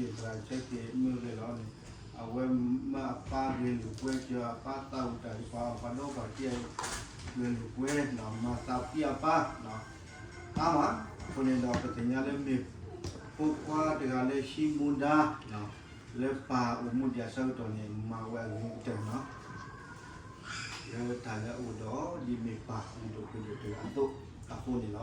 ယသရၣ်ဆၢက့ၤမုၢ်ဂ့ၤလီၤန့ၣ်, အဝဲမၢအပၢ်ဂဲၤလိာ်ကွဲ ကၢအပၢ်သးဝံၣ်တၢ်ဒ်ပှၤအပှၤဒီပှၤကဲအံၤ ဂဲၤလိာ်ကွဲ, မၤသးဖှံအပၢ်, အါမး, အဃိန့ၣ်ဒီးပသ့ၣ်ညါလၢမ့ၢ်ဖိခွါတဂၤလၢဟံးမူဒါ လၢပၢ်အိၣ်မူဒံးအဆၢကတီၢ်န့ၣ် မၤဝဲအဂ့ၤကတၢၢ်လီၤ. လၢတၢ်လၢအအိၣ်ဒီးဒ်မ့ၢ်ပၢ်လုၢ်ဒိၣ်ပှ့ၤဒိၣ်တဂၤအသိးအဃိန့ၣ်လီၤ.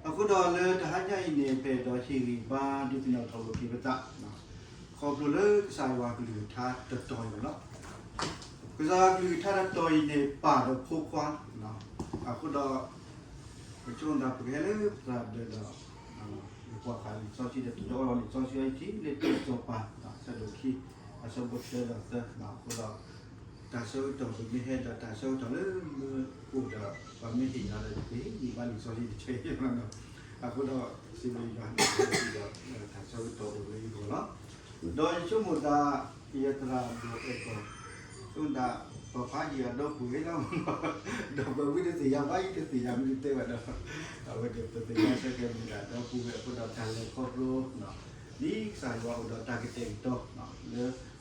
အဃိဒီးလၢတဟါညါအံၤန့ၣ် ပအဲၣ်ဒိးဟ့ၣ်ဂံၢ်ဘါဒုးသ့ၣ်နီၣ်ထီၣ်လိာ်က့ၤပသး ခီဖျိလၢကစၢ်ယွၤကလုၢ်ကထါတတီၤအံၤလီၤ. ကစၢ်ယွၤကလုၢ်ကထါတတီၤအံၤန့ၣ် ပၢ်ဒီးဖိခွါ, အဃိဒီး ပဆိကမိၣ်သးပကဟဲလၢပသးဒီးဒီး ယကွၢ်ဃာ်လံာ်စီဆှံဒီး တအီလီၤလံာ်စီဆှံအံၤထံၣ်လၢတၢစီၤပၤ အဆၢဒိၣ်ခံ အဆၢဖိတၢဒီးသၢ, အဃိဒီး တၢ်ဆၢကတီၢ်ပမ့ၢ်ဟဲဒီးတၢ်ဆၢကတီၢ်လၢမ့ၢ်အိၣ်ဒီး ပမ့ၢ်ဟ့ၣ်နၤဒီး ပဟ့ၣ်ဂံၢ်ဘါလံာ်စီဆှံတဆၢအံၤလီၤ. အဃိဒီး စံးဘျုးယွၤန့ၣ်ဒီး တၢ်ဆၢကတီၢ်အိၣ်လၢယဂီၢ်လီၤ. ဒီးယဆိကမိၣ်သး ယသရၣ်ဒိၣ်အဲၣ်ကီၢ် ဆိကမိၣ်သး ပှၤဖးယံာ်အဒီပုၢ်ဝဲၢ်လီၤ. ဒီးပဝံတသ့ၣ်ညါဘၣ် ယတသ့ၣ်ညါမ့ၢ်တတဲဘၣ်ဒီး အဝဲန့ၣ် ပသ့ၣ်ညါဆၢကဲၤမ့ၢ်ဒၣ်ဒီပုၢ်ဝဲၢ်အဃိဒီးတၢ်လဲၤခီဖျိ ဒ်ကစၢ်ယွၤအိၣ်ဒီးတၢ်ကတဲာ်ကတီၤ လၢ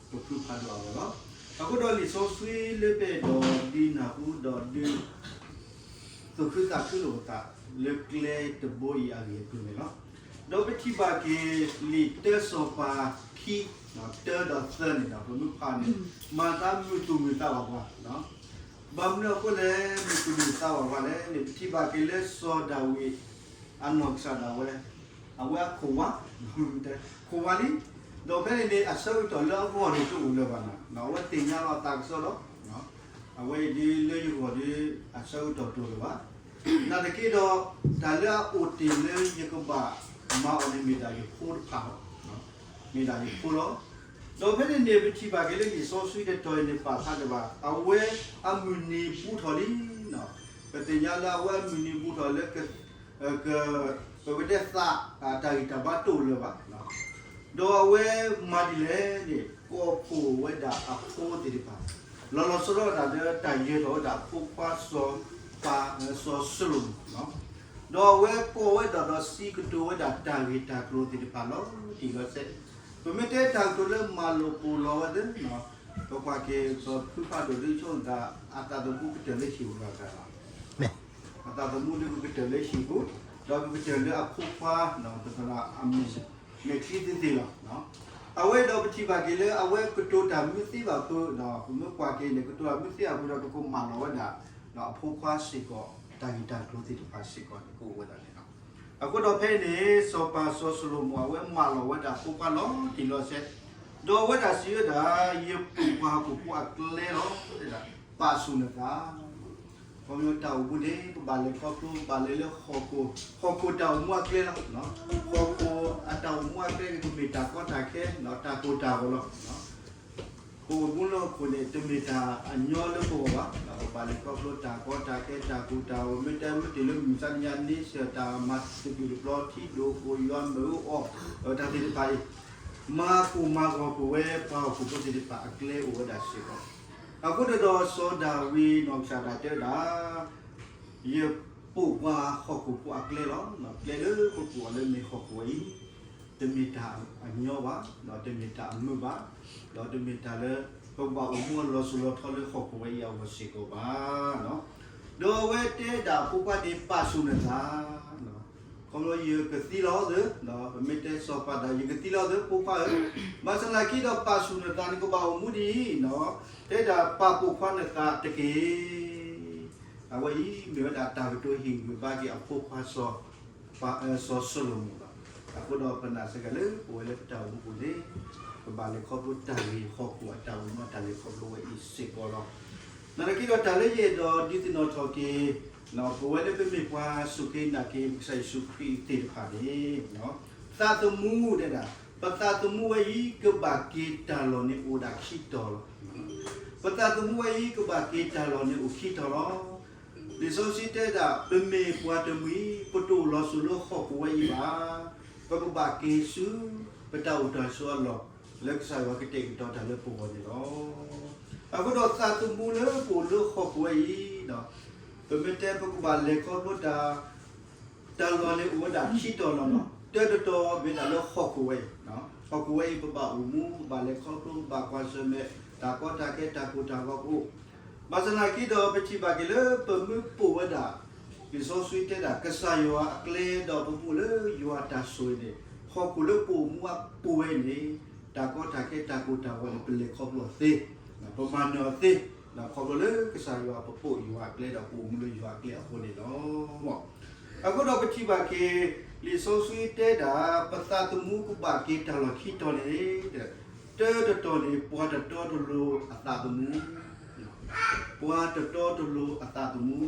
ပဖုဖးဒိၣ်အဂီၢ်လီၤ. အဃိဒီးလံာ်စီဆှံလၢပအဲၣ်ဒိးဒုးနၢ်ဟူဒီးဒုး သူၣ်ခုသးခုလိာ်ပသး လၢကျဲတဘိအံၤအဂ့ၢ်အကျိၤန့ၣ်လီၤ. ဒီးပထံၣ်ဘၣ်က့ၤ လံာ်တၢစီၤပၤခံ တၢဒီးသၢန့ၣ်ဒီး ပမ့ၢ်ဖးန့ၣ် မၤသးမုာ်သူၣ်မုာ်သးဘၣ်ပှၤ ဘၣ်မနုၤအဃိလဲၣ် မုာ်သူၣ်မုာ်သးဘၣ်ပှၤလဲၣ်န့ၣ် ပထံၣ်ဘၣ်က့ၤလၢစီၤဒၤဝံး အနီၢ်ကစၢ်ဒၣ်ဝဲ အဝဲအခိၣ်ဝါ ခိၣ်ဝါလံ. ဒီးဖဲန့ၣ်န့ၣ် အဆၢကတီၢ်လၢအဂီၢ်န့ၣ်တအိၣ်လၢၤဘၣ်နီၤ, အဝဲသ့ၣ်ညါလီၤအသးကစီဒီး အဝဲအံၤဒ်လၢယဂီၢ်ဒ် အဆၢကတီၢ်တအိၣ်လၢၤဘၣ်. နာ်သက့ဒီး တၢ်လၢအအိၣ်တ့ၢ်လၢယကဘၣ်မၤအီၤန့ၣ်မ့ၢ်ဒၣ်ယဖိတဖၣ်လီၤ. မ့ၢ်ဒၣ်ယဖိလီၤ. ဒီးဖဲန့ၣ်န့ၣ် ပထံၣ်ဘၣ်က့ၤလၢလံာ်စီဆှံတတီၤအံၤန့ၣ် ပာ်ဖျါဒံးဘၣ် အဝဲအမုၢ်နံၤဘူးထီၣ်လံ. ပသ့ၣ်ညါလၢအဝဲအမုၢ်နံၤဘူးထီၣ်လၢ က ပကတဲသး တၢ်ဂံၢ်တၢ်ဘါတအိၣ်လၢၤဘၣ်. ဒီးအဝဲမၤဒ်လဲၣ်န့ၣ် ကိးဖှိၣ်ဝဲဒၣ်အဖိသ့ၣ်တဖၣ် လီၤလီၤဆီဆီဒၣ်လၢတၢ်ယၢၤထီၣ်ဝဲဒၣ်အဖိခွါစီၤပၤ စီၤၡလိၤမိၣ်လီၤ. ဒီးအဝဲကိးဝဲဒၣ်ဒီးစံးကတိၤဝဲဒၣ်တၢ်ဂ့ၢ်တၢ်ကျိၤသ့ၣ်တဖၣ် လီၤတံၢ်လီၤဆဲး, ပမ့ၢ်တဲတၢ်ကတိၤလၢမၤလိာ်ပိာ်လီၤဝဲသ့ၣ် ပကွၢ်က့ၤ ပဖုဖးဒိၣ်ဒ်ဆိကမိၣ်သး အသးသမူကတၢၢ်လၢဟံၣ်ပူၤလီၤတၢ်လီၤ. အသးသမူဒ်ကကတၢၢ်လၢဟံၣ်ပူၤ ဒီးကကတၢၢ်လၢအဖိခွါ ပသရၣ်အမဲာ် မဲာ်ချံသ့သ့လီၤ. အဝဲဒီးပထံၣ်ဘၣ်က့ၤလၢအဝဲကတိၤတၢ်မ့ၢ်သ့ဘၣ်ဖုး ပမ့ၢ်ကွၢ်က့ၤန့ၣ် ကတိၤတၢ်မ့ၢ်သ့အပူၤဒီး ပကမၢလီၤဝဲဒၣ် အဖိခွါစ့ၢ်ကီး တၢ်ဂ့ၢ်တၢ်ကျိၤသ့ၣ်တဖၣ်စ့ၢ်ကီးန့ၣ် ကအိၣ်ဝဲဒၣ်န့ၣ်လီၤ. အဃိဒီးဖဲအံၤန့ၣ် စီၤပၤစီၤၡလိၤမိၣ် အဝဲမၢလီၤဝဲဒၣ်အဖိခွါလီၤတံၢ်လီၤဆဲး, ဒီးအဝဲဒၣ်စံးဝဲဒၣ် ယပိာ်ပှၤဟီၣ်ခိၣ်ဖိအကျဲလီၤ, ပာ်ဆူၣ်နသး ခီဖျိတၢ်အိၣ်မူန့ၣ် ပဘၣ်လဲၤခီဖျိ ဘၣ်လဲၤလၢ ဟီၣ်ခိၣ်တၢ်အိၣ်မူအကျဲလီၤ. ဟီၣ်ခိၣ်အတၢ်အိၣ်မူအကျဲန့ၣ် ကမ့ၢ်တၢ်ကီတၢ်ခဲ တၢ်ကိၢ်တၢ်ဂီၤလီၤ. ပအိၣ်မူလၢဟီၣ်ခိၣ်န့ၣ် တမ့ၢ်တၢ်အညီလၢပဂီၢ်ဘၣ်. ပဘၣ်လဲၤခီဖျိတၢ်ကီတၢ်ခဲ တၢ်ကိၢ်တၢ်ဂီၤ မ့ၢ်တဲမ့ၢ်တ့ၢ်လၢမုၢ်မဆါတနံၤညါ န့ဆၢၣ်တၢ်မၤတဘ့ၣ်တဘျီ ထံဒိၣ်ကိၢ်ယွၤမုၢ်အီၣ် တၢ်သ့ၣ်တဖၣ်အံၤ မၤကိၢ်မၤဂီၤကွံာ်ဝဲ ပှၤဟီၣ်ခိၣ်ဖိသ့ၣ်တဖၣ်အကျဲအိၣ်ဝဲဒၣ်စ့ၢ်ကီး. အဃိဒီး စီၤဒၤဝံးနီၢ်ကစၢ်ဒၣ်တဲဝဲဒၣ် ယပိာ်ပှၤဟီၣ်ခိၣ်ဖိအကျဲလီၤ. ကျဲလၢပပိာ်အီၤလၢမ့ၢ်ဟီၣ်ခိၣ်ဝဲအံၤ တမ့ၢ်တၢ်အညီဘၣ်, ဒီးတမ့ၢ်တၢ်အမုာ်ဘၣ်, ဒီးတမ့ၢ်တၢ်လၢ ပကဘၣ်အိၣ်မူအလီၤစိၤလီၤထီလၢဟီၣ်ခိၣ်ဝဲအံၤအဂီၢ်စ့ၢ်ကီးဘၣ်. ဒီးအဝဲတဲဒၣ်အဖိခွါန့ၣ် ပာ်ဆူၣ်နသး ခီဖျိယကသံလီၤသု, ပမ့ၢ်တဲစီၤပၤဒၣ် ယကသံလီၤသု ဖိခွါဧၢ, ဘၣ်ဆၣ်သနာ်က့ဒီး ပာ်ဆူၣ်နသးန့ၣ် ကဘၣ်အိၣ်မူဒ်အံၤ, တဲဒၣ်ပာ်ပိာ်ခွါနသးတက့ၢ်. အဝဲအံၤမ့ၢ်ဝဲဒၣ်တၢ်ကတိၤဟ့ၣ်ဂံၢ်ဘါက့ၤအဖိခွါစီၤ စီၤၡလိၤမိၣ်လီၤ. အဃိဒီးပနာ်စ့ၢ်ကီးလၢပဝဲလၢပတၢ်အိၣ်မူပူၤန့ၣ် ပဘၣ်လဲၤခီဖျိတၢ်ဂ့ၤဟီၣ်ခိၣ်အတၢ်အိၣ်မူအတၢ်လဲၤခီဖျိဝဲအံၤစ့ၢ်ကီးလီၤ. နာ်သက့ဒီးတၢ်လၢယအဲၣ်ဒိးဒုးသ့ၣ်နီၣ်ထီၣ်က့ၤ ပဝဲလၢပမ့ၢ်ပှၤစူၢ်က့ၤနာ်က့ၤ ကစၢ်ယ့ၣ်ၡူးခရံာ်သ့ၣ်တဖၣ်န့ၣ် သးသမူတဲဒၣ် ပသးသမူဝဲအံၤ ကဘၣ်က့ၤတၢ်လီၢ်န့ၣ်အိၣ်ဒၣ်ခံတီၤလီၤ. ပသးသမူဝဲအံၤ ကဘၣ်က့ၤတၢ်လီၢ်န့ၣ်အိၣ်ခံတီၤလီၤ. လံာ်စီဆှံတဲဒၣ် ပမ့ၢ်ပှၤတမှံၤ ပတအိၣ်လီၤစိၤလၢဟီၣ်ခိၣ်ဝဲအံၤဘၣ်. ပကဘၣ်က့ၤဆူ ပတၢ်အိၣ်တၢ်ဆိးအလီၢ် လၢကစၢ်ယွၤကတဲာ်ကတီၤတၢ်လၢပဂီၢ်န့ၣ်လီၤ. အဃိဒီးသးသမူလၢပအိၣ်လၢဟီၣ်ခိၣ်ဝဲအံၤဒီး ပမ့ၢ်တဲပကဘၣ်လဲၤခီဖျိတၢ် တၢ်လီၢ်န့ၣ်အိၣ်ဝဲဒၣ်ခံတီၤလီၤနီၤ. တၢတတီၤမ့ၢ်တၢ်လၢဟီၣ်ခိၣ်ဝဲအံၤ, ဟီၣ်ခိၣ်ဝဲအံၤ ပဘၣ်အိၣ်မူ ပဘၣ်လဲၤခီဖျိ ပဘၣ်ကွၢ်ဆၢၣ်မဲာ် တၢ်ကီတၢ်ခဲ တၢ်ကိၢ်တၢ်ဂီၤပအိၣ်, ဘၣ်ဆၣ်သနာ်က့ဒီး ပထံၣ်ဘၣ်က့ၤလၢပမ့ၢ်ပိာ်ဝဲဒၣ် လံာ်စီဆှံတဲဒၣ် ကစၢ်ယွၤအကျဲဒီးပမူလၢယွၤအတၢ်ဆိၣ်ဂ့ၤန့ၣ် ဟီၣ်ခိၣ်လၢပအိၣ်မူအပူၤဝဲအံၤန့ၣ် တၢ်ကီတၢ်ခဲ တၢ်ကိၢ်တၢ်ဂီၤန့ၣ် ပလဲၤခီဖျိအီၤသ့, ပမၤနၢၤအီၤသ့, ခီဖျိလၢကစၢ်ယွၤပပိာ်ယွၤအကျဲဒီးပအိၣ်မူလၢယွၤအကျဲအဃိန့ၣ်လီၤ. အဃိဒီးပထံၣ်ဘၣ်က့ၤ လံာ်စီဆှံတဲဒၣ် ပသးသမူကဘၣ်က့ၤတၢ်လီၢ်ခံတီၤန့ၣ် တၢတတီၤန့ၣ် ပှၤတတီတလိၤအသးသမူ, ပှၤတတီတလိၤအသးသမူ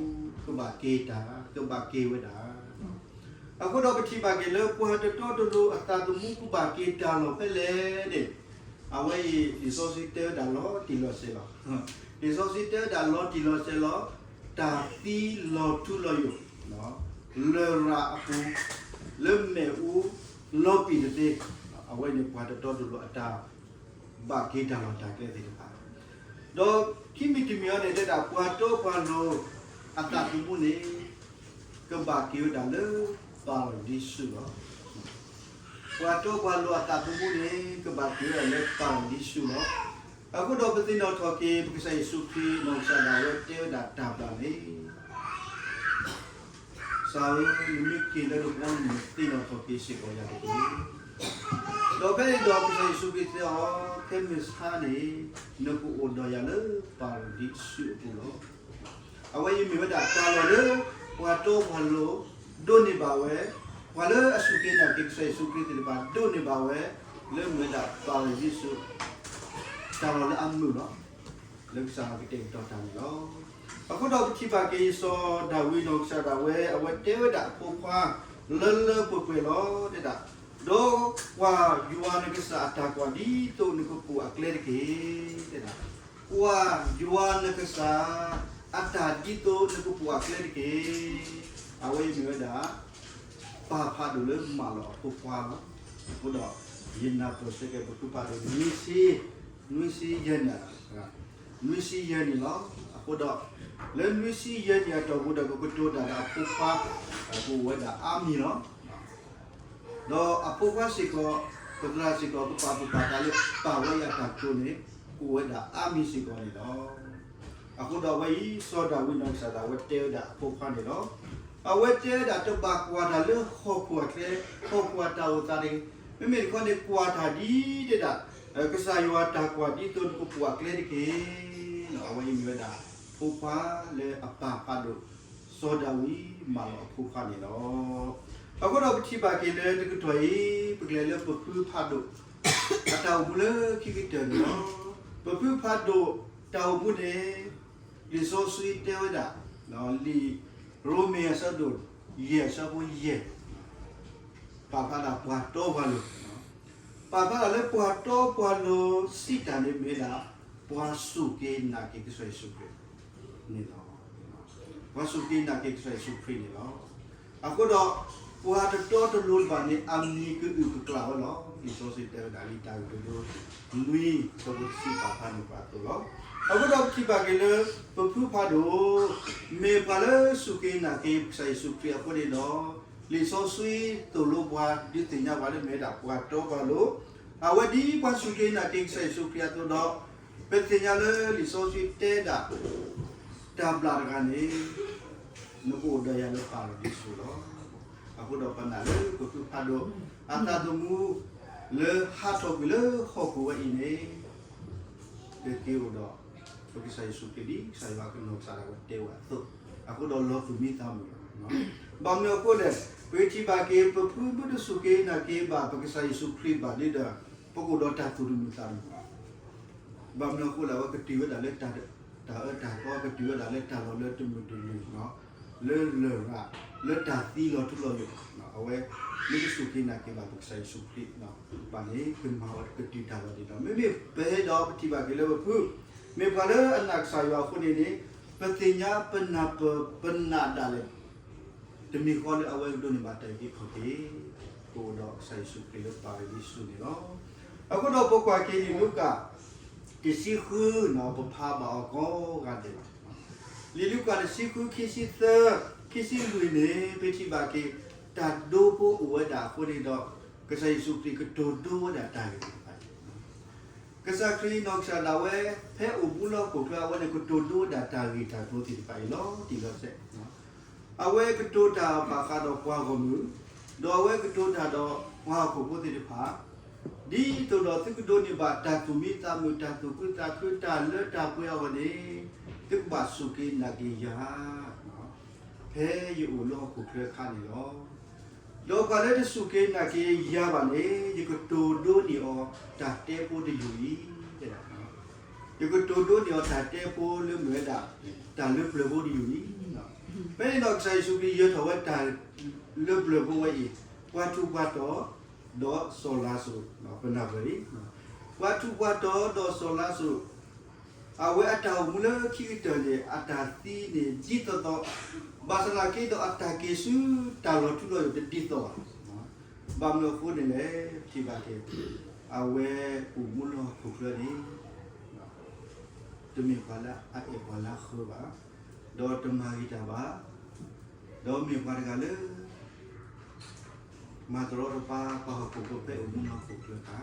ကဘၣ်က့ၤတၢ်, ကဘၣ်က့ၤဝဲဒၣ်. အဃိဒီးပထံၣ်ဘၣ်က့ၤလၢပှၤတတီတလိၤအသးသမူကဘၣ်က့ၤတၢ်လီၢ်ဖဲလဲၣ်န့ၣ် အဝဲအံၤလံာ်စီဆှံတဲဝဲဒၣ်လီၤတံၢ်လီၤဆဲးလီၤ. လံာ်စီဆှံတဲဝဲဒၣ်လီၤတံၢ်လီၤဆဲးလီၤ, တၢ်သံလီၤထူလီၤယိာ်, လရာ်အပူၤ, လၢမ့ၣ်အူ, လီၤပံာ်တသ့, အဝဲန့ၣ်ပှၤတတီတလိၤအတၢ် ဘၣ်က့ၤတၢ်လီၢ်တၢ်ကျဲသ့ၣ်တဖၣ်, ဒီးခံမံၤတမံၤအံၤန့ၣ် တဲဒၣ်ပှၤတီပှၤလိၤအသးသမူန့ၣ် ကဘၣ်က့ၤဝဲဒၣ်လၢပၤရဒံစူးလီၤ. ပှၤတီပှၤလိၤအသးသမူန့ၣ် ကဘၣ်က့ၤဝဲဒၣ်လၢပၤရဒံစူးလီၤ. အဃိဒီးပသ့ၣ်နီၣ်ထီၣ်က့ၤ ပကစၢ်ယ့ၣ်ၡူးခရံာ် နီၢ်ကစၢ်ဒၣ်ဝဲတဲဝဲဒၣ်တၢ်ဘျၣ်န့ၣ် ကစၢ်ဧၢ, နမ့ၢ်က့ၤလၢနဘီန့ၣ် နသ့ၣ်နီၣ်ထီၣ်က့ၤစ့ၢ်ကီးယၤတက့ၢ်. ဒီးဖဲန့ၣ်ဒီးကစၢ်ယ့ၣ်ၡူးခရံာ်တဲအီၤ, ခဲမုၢ်ဆါန့ၣ် နကအိၣ်ဒီးယၤလၢပၤရဒံစူးအပူၤလီၤ. အဝဲအံၤမ့ၢ်ဝဲဒၣ်တၢ်လီၢ်လၢ ပှၤတီပှၤလိၤ ဒိးန့ၢ်ဘၣ်ဝဲ, ပှၤလၢအစူၢ်က့ၤနာ်က့ၤကစၢ်ယ့ၣ်ၡူးခရံာ်သ့ၣ်တဖၣ် ဒိးန့ၢ်ဘၣ်ဝဲ လၢမ့ၢ်ဝဲဒၣ်ပၤရဒံစူး တၢ်လီၢ်လၢအမုာ်လီၤ. လၢကစၢ်ယွၤကတဲာ်ကတီၤတၢ်န့ၣ်လီၤ. အဃိဒီးပထံၣ်ဘၣ်က့ၤစီၤဒၤဝံးနီၢ်ကစၢ်ဒၣ်ဝဲ အဝဲတဲဝဲဒၣ်အဖိခွါ လၢလၢပှဲၤပှဲၤလီၤ တဲဒၣ်, ဒီးကွၢ်ယွၤနကစၢ်အတၢ်ကွၢ်ဒ်သိးနကပိာ်အကျဲတက့ၢ် တဲဒၣ်, ကွၢ်ယွၤနကစၢ် အတၢ်ဒ်သိးနကပိာ်အကျဲတက့ၢ်. အဝဲအံၤမ့ၢ်ဝဲဒၣ် ပၢ်ဖးဒိၣ်လၢမၢလီၤအဖိခွါလီၤ. အဃိဒီး ယနၢ်ပၢၢ်ဆၢက့ၤပဖုဖးဒိၣ် နွံဆံ, နွံဆံယဲၢ်နံၣ်, နွံဆံယဲၢ်နံၣ်လီၤ. အဃိဒီး လၢနွံဆံယဲၢ်နံၣ်အတီၢ်ပူၤဒီး ကကတိၤတၢ်ဒီးအဖိခွါ ကအိၣ်ဝဲဒၣ်အါမံၤလီၤ. ဒီးအဖိခွါစ့ၢ်ကီး ပသရၣ်စ့ၢ်ကီး ကပာ်သူၣ်ပာ်သးလၢပၢ်ဝဲအံၤအတၢ်ကတိၤန့ၣ် ကအိၣ်ဝဲဒၣ်အါမံၤစ့ၢ်ကီးန့ၣ်လီၤ. အဃိဒီးအဝဲအံၤ စီၤဒၤဝံးနီၢ်ကစၢ်ဒၣ်ဝဲတဲဝဲဒၣ်အဖိခွါန့ၣ်လီၤ. အဝဲတဲဝဲဒၣ်တဘၣ်ကွၢ်တၢ်လၢဟီၣ်ခိၣ်အကျဲ, ဟီၣ်ခိၣ်အတၢ်အိၣ်သးတဂ့ၤ, မ့မ့ၢ်တခီန့ၣ် ကွၢ်တၢ်ဒ်တဲဒၣ် ကစၢ်ယွၤတၢ်ကွၢ်ဒ်သိးနကပိာ်အကျဲတက့ၢ်. အဝဲအံၤမ့ၢ်ဝဲဒၣ် ဖိခွါလၢအပၢ်ဖးဒိၣ် စီၤဒၤဝံးမၢလီၤအဖိခွါန့ၣ်လီၤ. အဃိဒီးပထံၣ်ဘၣ်က့ၤလၢတကတီၢ်အံၤ ပကလဲၤလၢပဖုဖးဒိၣ် အတၢ်အိၣ်မူလၢခံကတၢၢ်န့ၣ်လီၤ. ပဖုဖးဒိၣ်တၢ်အိၣ်မူန့ၣ် လံာ်စီဆှံတဲဝဲဒၣ် လံာ်ရိမ့ၤအဆၢဒိၣ်ယဲၢ်အဆၢဖိယဲၢ် ပာ်ဖျါဒၣ်ပှၤတီပှၤလိၤ, ပာ်ဖျါဒၣ်လၢပှၤတီပှၤလိၤစံးတၢ်န့ၣ်မ့ၢ်ဒၣ် ပှၤစူၢ်က့ၤနာ်က့ၤကစၢ်ယ့ၣ်ၡူးခရံာ်န့ၣ်လီၤ. ပှၤစူၢ်က့ၤနာ်က့ၤကစၢ်ယ့ၣ်ၡူးခရံာ်န့ၣ်လီၤ. အဃိဒီး ပှၤတတီတလိၤတဖၣ်န့ၣ် အမံၤကအုၣ်ကကျၢ်ဝဲလီၤ. လံာ်စီဆှံတဲဝဲဒၣ်လံာ်တၢ်ကတိၤဒိ နွံ ဆၢဖိတဆံပာ်ဖျါန့ၣ်ပှၤအသိးလီၤ. အဃိဒီးပထံၣ်ဘၣ်က့ၤလၢ ပဖုဖးဒိၣ် မ့ၢ်ပှၤလၢစူၢ်က့ၤနာ်က့ၤကစၢ်ယ့ၣ်ၡူးခရံာ်အဃိန့ၣ်ဒီး လံာ်စီဆှံသိၣ်လိပှၤဒုးသ့ၣ်ညါပှၤလၢမ့ၢ်ဝဲဒၣ်ပှၤတီပှၤလိၤ, အဝဲဒ်ပှၤစူၢ်က့ၤနာ်က့ၤကစၢ်ယ့ၣ်ၡူးခရံာ်အသိးဒီး ပသ့ၣ်ညါလၢလံာ်စီဆှံတဲဒၣ် တၢ်ဘျၣ်တဂၤန့ၣ် နကအိၣ်ဒီးယၤလၢပၤရဒံစူးလီၤ. အဃိဒီးပနာ်လၢပဖုဖးဒိၣ် အသးသမူ လၢဟးထီၣ်ကွံာ်လၢဟီၣ်ခိၣ်ဝဲအံၤန့ၣ် ကက့ၤအိၣ်ဒီး ပကစၢ်ယ့ၣ်ၡူးခရံာ်ဒ်ကစၢ်ယွၤအကနီၢ်ကစၢ်ဒၣ်ဝဲတဲဝဲအသိး, အဃိဒီးလီၤသူၣ်မံသးမုာ်လီၤ. ဘၣ်မနုၤအဃိလဲၣ်, ပထံၣ်ဘၣ်က့ၤ ပဖုမ့ၢ်တစူၢ်က့ၤနာ်က့ၤဘၣ် ပကစၢ်ယ့ၣ်ၡူးခရံာ်ဘၣ်ဒီး ပကအိၣ်ဒီးတၢ်သူၣ်တမုာ်သးတမုာ် ဘၣ်မနုၤအဃိလဲၣ်, အဝဲကတုၤဝဲဒၣ်လၢ တၢ်အၢတၢ်သီ ကတုၤဝဲဒၣ်လၢတၢ်လီၢ်လၢတမုာ်တလ့ၤ, လၢလရာ်, လၢတၢ်သံလီၤထူလီၤယိာ်, အဝဲမ့ၢ်တစူၢ်က့ၤနာ်က့ၤဘၣ်ပကစၢ်ယ့ၣ်ၡူးခရံာ်ဘၣ်န့ၣ် ကမၤဝဲကတုၤတၢ်လီၤဒ်န့ၣ်လီၤ. မ့မ့ၢ်ပဟဲဒီးပထံၣ်ဘၣ်က့ၤလၢပဖု မ့ၢ်ပှၤလၢအနာ်ကစၢ်ယွၤအဃိန့ၣ်န့ၣ် ပသ့ၣ်ညါပနၢ်ပၢၢ်ပနာ်ဒၣ်လဲာ် တမံၤဃီလၢအဝဲကဒိးန့ၢ်ဘၣ်တၢ်အုၣ်က့ၤခီၣ်က့ၤ ကအိၣ်ဒီးကစၢ်ယ့ၣ်ၡူးခရံာ်လၢပၤရဒံစူးန့ၣ်လီၤ. အဃိဒီးပကွၢ်က့ၤလံာ်လူၤကၣ် တဆံဃုန့ၣ် ပဖးဘၣ်အီၤကိးဂၤဒဲးလီၤ. လံာ်လူၤကၣ်တဆံဃု ခံဆံသၢ ခံဆံလွံၢ်န့ၣ် ပထံၣ်ဘၣ်က့ၤ တၢ်ဒိဖိအိၣ်ဝဲဒၣ်အဃိန့ၣ်ဒီး ကစၢ်ယ့ၣ်ၡူးခရံာ်ကတိၤဒိဝဲဒၣ်တၢ်ဂ့ၢ်သ့ၣ်တဖၣ်အံၤ ကစၢ်ခရံာ်နီၢ်ကစၢ်ဒၣ်ဝဲ ဖဲအိၣ်မူလၢဟီၣ်ခိၣ်ချၢအဝဲန့ၣ် ကတိၤဒိဝဲဒၣ်တၢ်ဂ့ၢ်တၢ်ကျိၤသ့ၣ်တဖၣ်အံၤလီၤတံၢ်လီၤဆဲး အဝဲကတိၤတၢ်ဘၣ်ဃးဒီးပှၤဂီၢ်မုၢ်, ဒီးအဝဲကတိၤတၢ်ဒီးပှၤဟီၣ်ခိၣ်ဖိသ့ၣ်တဖၣ်, ဒ်သိးဒီးသုကဒိးန့ၢ်ဘၣ်တၢ်သူၣ်မံသးမုာ် တၢ်သူၣ်ခုသးခု တၢ်လၢတၢ်ပှဲၤအဂီၢ်န့ၣ်, သုကဘၣ်စူၢ်က့ၤနာ်က့ၤယၤ ဖဲယအိၣ်လၢဟီၣ်ခိၣ်ချၢအခါန့ၣ်လီၤ. ဒီးပှၤလၢတစူၢ်က့ၤနာ်က့ၤယၤဘၣ်န့ၣ်, ယကတိၤဒိန့ၢ်အီၤတၢ်တဲဖိတယုၢ်အံၤ, ယကတိၤဒိန့ၢ်အီၤတၢ်တဲဖိလၢမ့ၢ်ဝဲဒၣ် တၢ်လၢပျၢၤဖိတယုၢ်အံၤ. ဖဲန့ၣ်ဒီးကစၢ်ယ့ၣ်ၡူးခရံာ်ယၢၤထီၣ်ဝဲတၢ်လၢပျၢၤဖိဝဲအံၤ, ပှၤထူးပှၤတီၤ, ဒီးစီၤလၤစရူး, ပနၢ်ပၢၢ်အံၤ, ပှၤထူးပှၤတီၤဒီးစီၤလၤစရူး အဝဲအတၢ်အိၣ်မူလၢခံကတၢၢ်န့ၣ် အတၢ်သံန့ၣ်ဒ်သိးသိး, ဘၣ်ဆၣ်သနာ်က့ဒီးအတၢ်က့ၤဆူတၢ်လီၤထူလီၤယိာ်တဒ်သိးဘၣ်. ဘၣ်မနုၤအဃိန့ၣ်လဲၣ်, ထံၣ်ဘၣ်က့ၤ, အဝဲအိၣ်မူလၢဟီၣ်ခိၣ်ချၢန့ၣ် တမ့ၢ်ပှၤလၢအအဲၣ်ပှၤလၢအဃၢဘၣ်, ဒီးတမၤဂ့ၤတၢ်ဘၣ်, ဒီးမ့ၢ်ပှၤတဂၤလၢ မၤတရီတပါပှၤဟီၣ်ခိၣ်ဖိဖဲအိၣ်မူလၢဟီၣ်ခိၣ်ချၢအခါ,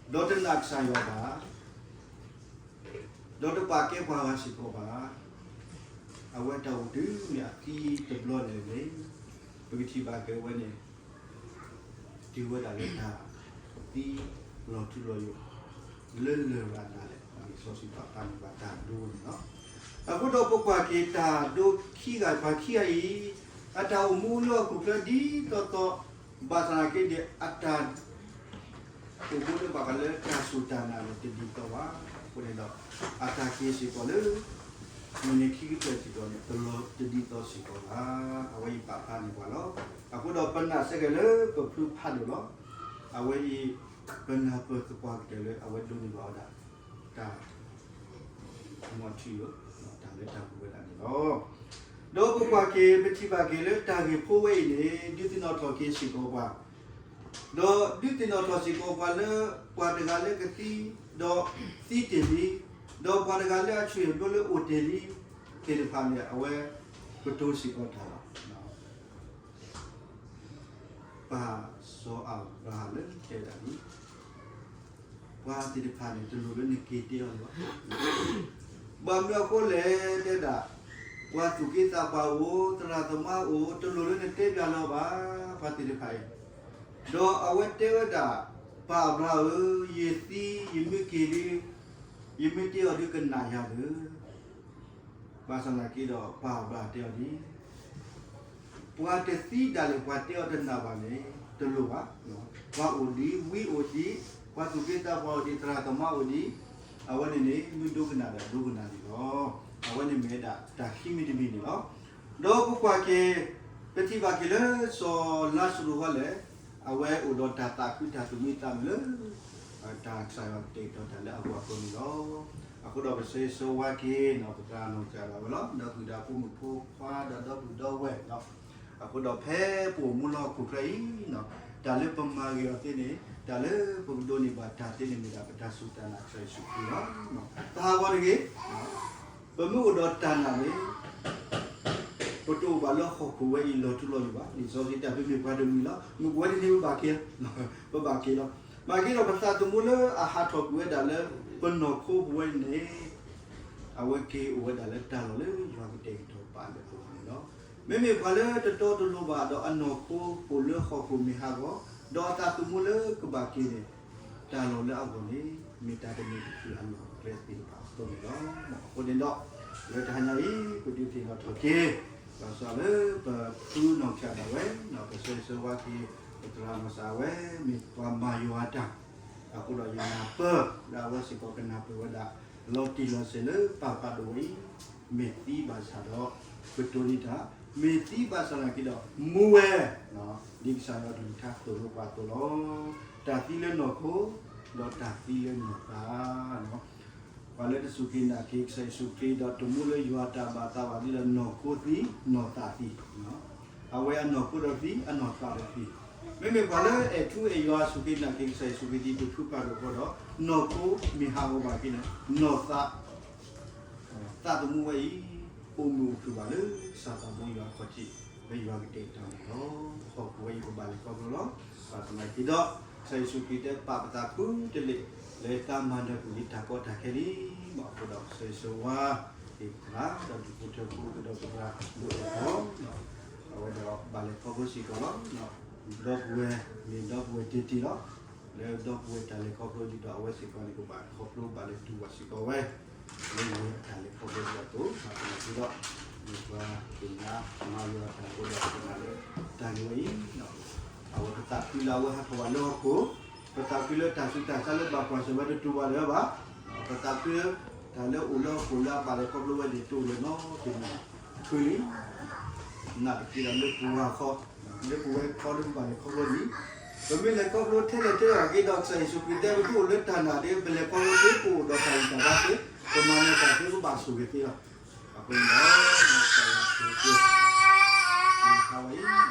ဒီးတနာ်ကစၢ်ယွၤဘၣ်, ဒီးတပာ်ကဲပှၤဂၤစ့ၢ်ကီးဘၣ်. အဝဲတၢ်အိၣ်တုၤမ့ၢ်အသံတဘျီန့ၣ်န့ၣ်, ပကထံၣ်ဘၣ်က့ၤဝဲန့ၣ် တုၤဝဲဒၣ်လၢတၢ်သံလီၤထူလီၤယိာ် လၢလရာ်ဒၣ်လဲာ်, လံာ်စီဆှံပာ်ဖျါန့ၢ်ပှၤတၢ်ဒိန့ၣ်လီၤ. အဃိဒီးပကွၢ်က့ၤတၢ်ဒိခံဂၤ ပှၤခံဂၤအံၤ, အတၢ်အိၣ်မူလၢဟီၣ်ခိၣ်ချၢဒ်သိးသိး, ဘၣ်ဆၣ်သနာ်က့ဒီး အတၢ် အိၣ်မူလၢဘၣ်ဃးလၢတၢ်စူၢ်တၢ်နာ်န့ၣ် တဒ်သိးဘၣ်. အဃိန့ၣ်ဒီး အတၢ်က့ၤစ့ၢ်ကီးလၢ မုၢ်နံၤခံကတၢၢ်စ့ၢ်ကီးန့ၣ် တလီၤတဒ်သိးစ့ၢ်ကီးဘၣ်. အဝဲအံၤပာ်ဖျါန့ၢ်ပှၤလီၤ. အဃိဒီးပနာ်စ့ၢ်ကီးလၢပဖုဖးဒိၣ်လီၤ. အဝဲအံၤ ပနၢ်ပၢၢ်သပှၢ်ကတၢၢ်လၢအဝဲဒိးန့ၢ်ဘၣ်ဝဲဒၣ် တၢ် မီၤထံယိာ် တၢ်လၢတၢ်ပူၤဝဲဒၣ်န့ၣ်လီၤ. ဒီးပကွၢ်က့ၤ ပထံၣ်ဘၣ်က့ၤလၢတၢ်ဂ့ၢ်ဖိဝဲအံၤန့ၣ် ဒုးသ့ၣ်နီၣ်ထီၣ်က့ၤစ့ၢ်ကီးပှၤ, ဒီးဒုးသ့ၣ်နီၣ်ထီၣ်စ့ၢ်ကီးပှၤလၢ ပှၤတဂၤလၢကသံ, ဒီးသံတ့ၢ်လံ, ဒီးပှၤတဂၤလၢအဆူၣ်အဘျိလၢအိၣ်တ့ၢ်လံ သ့ၣ်တဖၣ်န့ၣ် အဝဲကတိၤစ့ၢ်ကီးတၢ်လီၤ. ပၢ်စီၤအၤဘြၤဟၣ်လၢတဲဒၣ်န့ၣ် ပှၤသ့ၣ်တဖၣ်န့ၣ် တလိၣ်လၢနက့ၤတဲအီၤလၢၤဘၣ်. ဘၣ်မနုၤအဃိလဲၣ်တဲဒၣ်, ပှၤသူၣ်က့သးပှၢ်အိၣ်, သရၣ်သမါအိၣ်, တလိၣ်လၢနတဲဘၣ်လၢၤဘၣ်, ပှၤသ့ၣ်တဖၣ်အံၤ. ဒီးအဝဲတဲဝဲဒၣ်, ပၢ်အၤဘြၤဟၣ်ဧၢ, ယသံ, ယမ့ၢ်က့ၤဒီး, ယမ့ၢ်တဲအီၤဒီးကနၣ်ယၤဧၢ. ဘၣ်ဆၣ်သနာ်က့ဒီး ပၢ်အၤဘြၤဟၣ်တဲအီၤဒ် ပှၤတသံဒၣ်လဲာ် ပှၤတဲအီၤတနာ်ဘၣ်န့ၣ် တလိၣ်ဘၣ်. ပှၤအိၣ်ဒံး, ဝံအိၣ်ဒံး, ပှၤသူၣ်က့သးပှၢ်အိၣ်ဒံး, သရၣ်သမါအိၣ်ဒံး, အဝဲန့ၣ်န့ၣ် မ့ၢ်ဒိကနၣ်ဒီးဒိကနၣ်န့ၣ်လီၤ. အဝဲန့ၣ်မ့ၢ်ဝဲဒၣ်တၢ်ခံမံၤတမံၤန့ၣ်လီၤ. ဒီးပကွၢ်က့ၤ, ပထံၣ်ဘၣ်က့ၤလၢစီၤလါစရူးဟီလဲၣ်, အဝဲအိၣ်ဒီးတၢ်သးခုတၢ်သူၣ်မံသးမုာ်လၢ တၢ်ကစၢ်ယွၤကတဲာ်ကတီၤတၢ်လၢအဂီၢ်အဃိန့ၣ်လီၤ. အဃိဒီးပဆၢဂ့ၤဆၢဝါက့ၤနီၤ ပသရၣ်နီၢ်ကစၢ်ဒၣ်ဝဲလီၤ, ဒီပုၢ်ဒီးဖိမုၣ်ဖိခွါဒီးဒီပုၢ်ဒီဝဲၢ်နီၤ, အဃိဒီးဖဲပအိၣ်မူလၢဟီၣ်ခိၣ်ချၢအံၤ, တၢ်လၢပမၤဂ့ၤအီၤသ့န့ၣ်, တၢ်လၢပကဒိးန့ၢ်ဘၣ်တၢ်သ့န့ၣ်မ့ၢ်ဒၣ် ပတၢ်စူၢ်တၢ်နာ်ကစၢ်ယ့ၣ်ၡူးခရံာ်လီၤ. တဟးဂီၤတဂ့ၤ ပမ့ၢ်အိၣ်ဒီးတၢ်နာ်န့ၣ် ပတအိၣ်ဘၣ်လၢဟီၣ်ခိၣ်ဝဲအံၤလီၤထူလီၤယိာ်ဘၣ်. လံာ်စီဆှံတဲ ပမ့ၢ်ပှၤတမံၤလီၤ, မုၢ်ကဝဲတနံၤပဘၣ်က့ၤ, ပဘၣ်က့ၤလီၤ. မ့ၢ်က့ၤဒီး ပသးသမူလၢအဟးထီၣ်ကွံာ်ဝဲဒၣ်လၢပနီၢ်ခိပူၤဝဲန့ၣ်, အဝဲက့ၤအိၣ်ဝဲဒၣ်လၢတၢ်လီၢ်လၢယွၤကတဲာ်ကတီၤပာ်လၢပဂီၢ်န့ၣ်လီၤ. မ့မ့ၢ်ပှၤလၢတတီတလိၤဘၣ်ဒီးအနီၢ်ခိအိၣ်လၢဟီၣ်ခိၣ်မ့ၢ်ဟးဂီၤ, ဒီးအသးသမူလၢကဘၣ်က့ၤန့ၣ်, တၢ်လီၢ်လၢအဂီၢ်န့ၣ် မ့ၢ်တၢ်တမံၤတဖုအလီၢ်အကျဲသ့ၣ်တဖၣ်အဃိန့ၣ်လီၤ. အဃိန့ၣ်ဒီး လၢတဟါညါအံၤ ပဒုးသ့ၣ်နီၣ်ထီၣ်က့ၤ ဘၣ်ဆၣ်လၢပဖုနီၢ်ကစၢ်ဒၣ်ဝဲ, ပဆၢဂ့ၤဆၢဝါက့ၤ ပသရၣ်နီၢ်ကစၢ်ဝဲ မ့ၢ်ပှၤမၤယွၤတၢ်, အဃိဒီးယနၢ်ပၢၢ်လၢအဝဲစ့ၢ်ကီးကနၢ်ပၢၢ်ဝဲဒၣ် လီၤတံၢ်လီၤဆဲးလၢပၢ်ဖးဒိၣ်ဝဲအံၤ, မ့ၢ်သံဘၣ်ဆၣ်ဒီး ကတိၤန့ၢ်တၢ်, မ့ၢ်သံဘၣ်ဆၣ်သနာ်က့ဒီး မူဝဲ ဒ်ကစၢ်ယွၤအကလုၢ်ကထါသိၣ်လိပှၤအသိးလီၤ. တၢ်သံလၢနီၢ်ခိ, ဒီးတၢ်သံလၢနီၢ်သး ပှၤလၢတစူၢ်က့ၤနာ်က့ၤကစၢ်ယ့ၣ်ၡူးခရံာ် ဒီးတမူလၢယွၤတၢ်ဘၣ်သးဘၣ်ဒ်ဒီး နီၢ်ခိသံ, နီၢ်သးသံ, အဝဲအနီၢ်ခိဒီးသံ, အနီၢ်သးဒီးသံ. မ့မ့ၢ်ပှၤလၢအဲၣ်ထူအဲၣ်ယွၤစူၢ်က့ၤနာ်က့ၤကစၢ်ယ့ၣ်ၡူးခရံာ် ဒ်ပဖုဖးဒိၣ်အသိးဒီး နီၢ်ခိမ့ၢ်ဟးဂီၤဘၣ်က့ၤန့ၣ် နီၢ်သး သးသမူဝဲအံၤ အိၣ်မုာ်အိၣ်ခုၣ်ဘၣ်လၢကစၢ်သးဘီယွၤအခီၣ်ထံး လၢယွၤကတဲာ်ကတီၤန့ၣ်လီၤ. ဟီၣ်ခိၣ်ဝဲအံၤကဘၣ်လဲၤခီဖျိလီၤ. ဘၣ်သနာ်က့ဒီး ကစၢ်ယ့ၣ်ၡူးခရံာ်တဲပာ်ပသးဃုတလ့ၢ် လၢတၢ်မၤနၢၤကွံာ်လံတၢ်ကီတၢ်ခဲလံ. ဘၣ်အဃိဒီးကစၢ်ယ့ၣ်ၡူးဝါ သ့ၣ်တဖၣ် ဒီးဒူၣ်ဖိထၢဖိကဒီးပသရၣ်ဒိၣ်အဲၣ်ထီၣ် အဝဲဒီးဘၣ်လဲၤခီဖျိစ့ၢ်ကီးလီၤ. ဒီပုၢ်ဝဲၢ် မ့ၢ်ဒီပုၢ်ဝဲၢ်တ့တံၢ်လီၤ. လၢဒီပုၢ်ဝဲၢ်တၢ်လဲၤခီဖျိဒ်ဒီး အဝဲစ့ၢ်ကီးန့ၣ် ကဘၣ်ခီဖျိဘၣ်လဲၤတူၢ်ဘၣ်စ့ၢ်ကီးဝဲ လၢဝဲတၢ်လဲၤခီဖျိဒ်အသိး ဘၣ်သနာ်က့ဒီး မ့ၢ်ပှၤသ့ၣ်ညါမၤယွၤတၢ်အဃိဒီး ပနာ်လၢတၢ်ဂ့ၢ်ဝဲအံၤ အဝဲပသးခုလၢအဝဲဟးထီၣ်ဘၣ်လၢဟီၣ်ခိၣ်, ပသးခုလၢတၢ်ဆူးတၢ်ဆါလၢဘၣ်ကွၢ်ဆၢၣ်ဝဲတတူၢ်ဘၣ်လၢၤဘၣ်, ပသးခုလၢ တၢ်လၢအိၣ်လၢဟီၣ်ခိၣ်လၢအဘၣ်လဲၤခီဖျိဝဲန့ၣ် တအိၣ်လၢၤနီတမံၤ, ခုလံ, နာ်သက့ဒီးလၢပဝဲခီ, လၢပဝဲခီလၢပဘၣ်လဲၤခီဖျိန့ၣ်, ပမ့ၢ်လဲၤခီဖျိထဲလဲၣ်ထဲလဲၣ်က့ၤဒီး ကစၢ်ယ့ၣ်ၡူးခရံာ်တဲဝဲ ပအိၣ်လၢတၢ်နာ်ဒီး ပလဲၤခီဖျိသ့ ပအိၣ်ဒီးတၢ်ဂံၢ်တၢ်ဘါသ့, ပမၤနၢၤတၢ်သ့ ပဘၣ်ဆိၣ်ဂ့ၤသ့လီၤ. အဃိန့ၣ်ဒီး ကစၢ်ယွၤဆိၣ်ဂ့ၤသုဝဲအံၤ